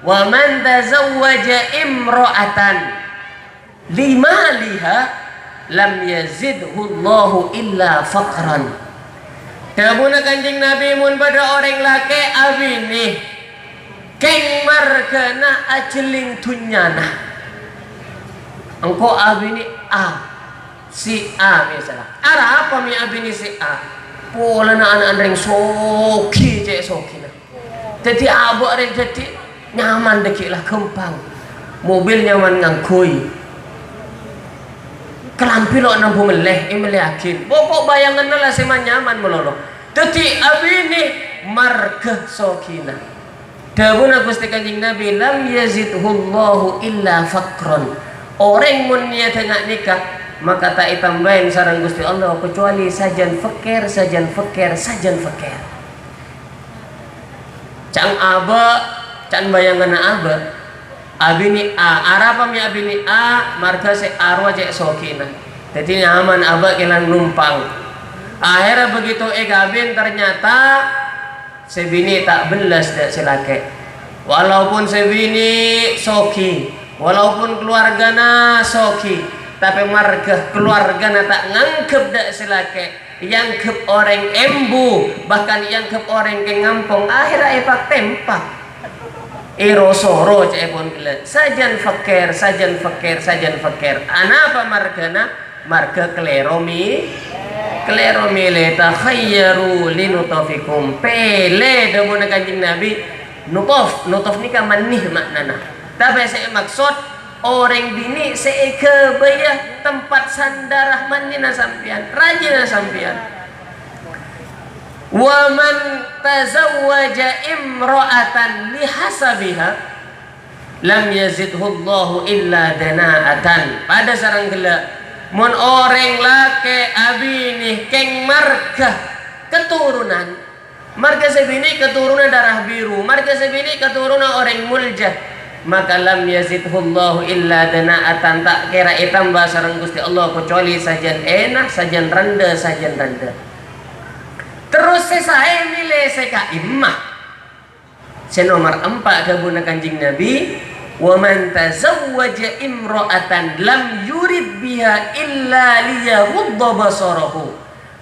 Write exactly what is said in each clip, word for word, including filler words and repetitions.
"Wa man tazawwaja imra'atan limaliha lam yazidhullahu illa faqran." Dhâbuna Kanjeng Nabi, "Mon bâdâ orèng lakè' abinè kèng marghâna ajhelling dhunnyana." Engko' abinè A, si A misalla. Arapa mè' abinè si A? Polana ana' orèng soghi cè' soghina. Dhâddhi abâ' rè dhâddhi nyaman dhâggi' la ghâmpang. Mobil nyaman ngangghuy. Kalambhi lo' nambu mellè, èmellèyaghin. Pokok bâjânganna la sè man-nyaman malolo. Dhâddhi abinè marghâ soghina. Dhâbuna Ghustè Kanjeng Nabi, "Lam yazidhullahu illa faqran." Orèng mon niyaddhâ nga' nèka, maka ta' ètambâi sareng Ghustè Allah kecuali sajân fakèr, sajân fakèr, sajân fakèr. Ca'na abâ', ca'na bâjânganna abâ'. Abinè A, arapa mè' abinè A, marghâ sè A rowa cè' soghina. Dhâddhi nyaman abâ' kèlang nompang. Akhèrra begitu èkabin, ternyata sè binè' ta' bellas dâ' sè lakè'. Walaupun sè binè' soghi, walaupun keluargana soghi, tapè marghâ keluargana ta' nganggep dâ' sè lakè'. Èangghep orèng embu, bahkan èangghep orèng kèng ngampong, akhèrra èpak-tempak. Èro-soro ca'èpon ghellâ'. Sajân fakèr, sajân fakèr, sajân fakèr. Anapa marghâna? Marghâ kalèro mi-, kalèro mèlè. "Takhayyaru li nutafikum." Pèlè, dhâbuna Kanjeng Nabi, nutaf. Nutaf nèka manni ma'nana. Tapè sè èmaksod, orèng binè' sè èghâbâyâ tempat sandhârâ mannina sampèyan, rajina sampèyan. "Wa man tazawwaja imra'atan li hasabiha lam yazidhullahu illa dana'atan." Padâ sareng ghellâ', mon orèng lakè' abinè kèng marghâ katoronan, marghâ sè binè' katoronan dârâ biru, marghâ sè binè' katoronan orèng molja, maka lam yazidhullahu illa dana'atan, ta' kèra ètambâ sareng Ghustè Allah kecuali sajân èna, sajân randhâ, sajân randhâ. Terros sè saè mèlè sè ka'imma. Sè nomer empa' dhâbuna Kanjeng Nabi, "Wa man tazawwaja imra'atan lam yurid biha illa liyaghudda basarahu."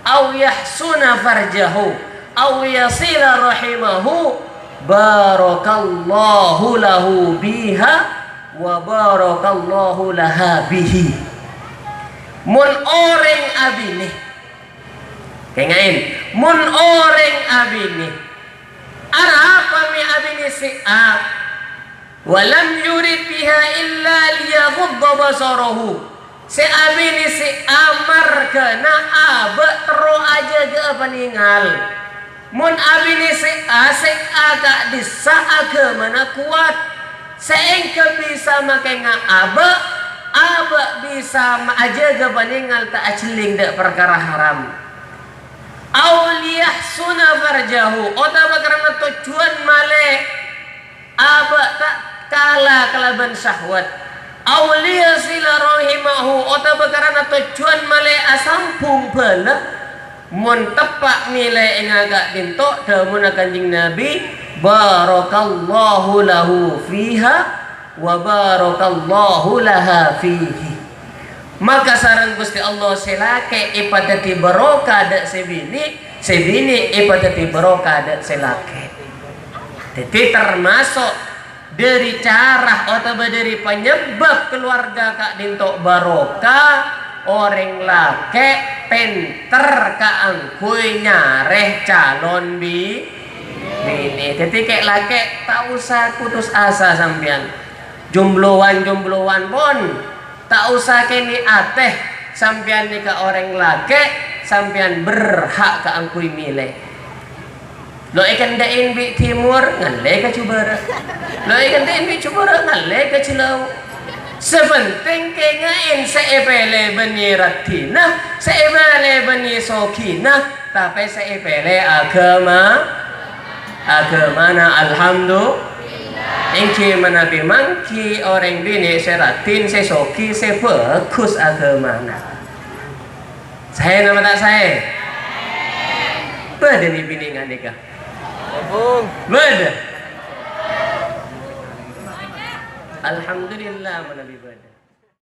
"Au yahsuna farjahu, au yasila rahimahu, barakallahu lahu biha, wa barakallahu laha bihi." Mon orèng abinè, kènga'è, mon orèng abinè, arapa mè' abinè sè A, "Wa lam yurid biha illa liyaghudda basarahu." Sè abinè sè A marghâna abâ' terro ajâgâ'â panèngal. Mon abinè sè A, sè A ka'dhissa' aghâmana kowat, sè èngghâ bisa makènga abâ', abâ' bisa ma-, ajâgâ panèngal ta' ajhelling dâ' parkara haram. "Au liyahsuna farjahu," otabâ karana tojjhuwân malè abâ' ta' kala kalabân syahwat. "Au liyasila rahimahu," otabâ karana tojjhuwân malè asambhung bhâlâ. Mon teppa' mèlè ènga' ka'dinto, dhâbuna Kanjeng Nabi, "Barakallahu lahu fiha, wa barakallahu laha fihi." Maka sareng Ghustè Allah sè lakè' èpadhâddhi barokah dâ' sè binè', sè binè' èpadhâddhi barokah dâ' sè lakè'. Dhâddhi, tamaso' dhâri cara otabâ dhâri panyebab kaluwarga ka'dinto barokah, orèng lakè' pènter kaangghuy nyarè calon bi-, binè'. Dhâddhi, kè' lakè' ta' osa putus asa sampèyan. Jomblowan-jomblowan pon. Ta' osa kènè' atè, sampèyan nèka orèng lakè', sampèyan berhak kaangghuy mèlè. Lo' èkendhâ'in bi' timor, ngallè ka jhubârâ'. Lo' èkendhâ'in bi' jhubârâ', ngallè ka jhâlâo'. Sè pentèng kènga'è sè èpèlè bânnè raddhinna, sè èpèlè bânnè soghina, tapè sè èpèlè aghâma-, aghâmana, alhamdu-, èngghi manabi mangghi orèng binè' sè raddhin, sè soghi, sè bhâghus aghâmana. Saè napa ta' saè? Bâdâ nè binè' nga' nèka? Bâdâ. Alhamdulillah, manabi bâdâ.